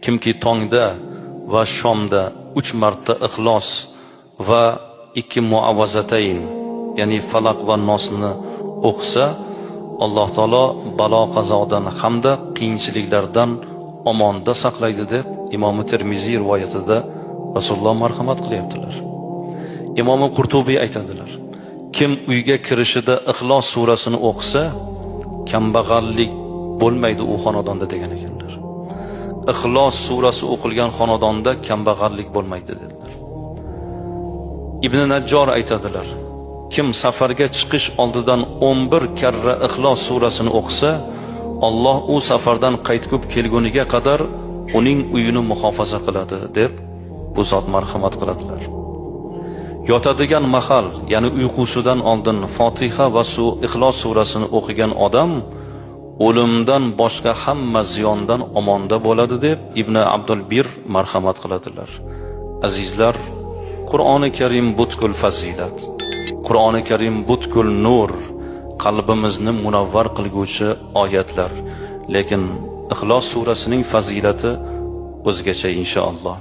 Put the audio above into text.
Kimki tongda va shomda 3 marta Ixlos va 2 muavvazatayn, ya'ni Falaq va Nosni o'qisa, Alloh taolo balo qazodan hamda qiyinchiliklardan omonda saqlaydi deb Imom Termiziy rivoyatida Rasululloh marhamat qilyaptilar. Imom Qurtubiy aytadilar: kim uyga kirishida Ixlos surasini o'qisa, kambag'allik bo'lmaydi u xonadonda degan ekanlar. Ixlos surasi o'qilgan xonadonda kambag'allik bo'lmaydi dedilar. Ibn Najjor aytadilar: kim safarga chiqish oldidan 11 karra Ixlos surasini o'qisa, Alloh u safardan qaytib kelguniga qadar uning uyini muhofaza qiladi deb bu zot marhamat qiladilar. Yotadigan mahal, ya'ni uyqusidan oldin Fotiha va Ixlos surasini o'qigan odam o'limdan boshqa hamma ziyondan omonda bo'ladi deb Ibn Abdul Bir marhamat qiladilar. Azizlar, Qur'oni Karim butkul fazilat. Qur'oni Karim butkul nur, qalbimizni munavvar qilguvchi oyatlar. Lekin Ixlos surasining fazilati o'zgacha, inshaalloh.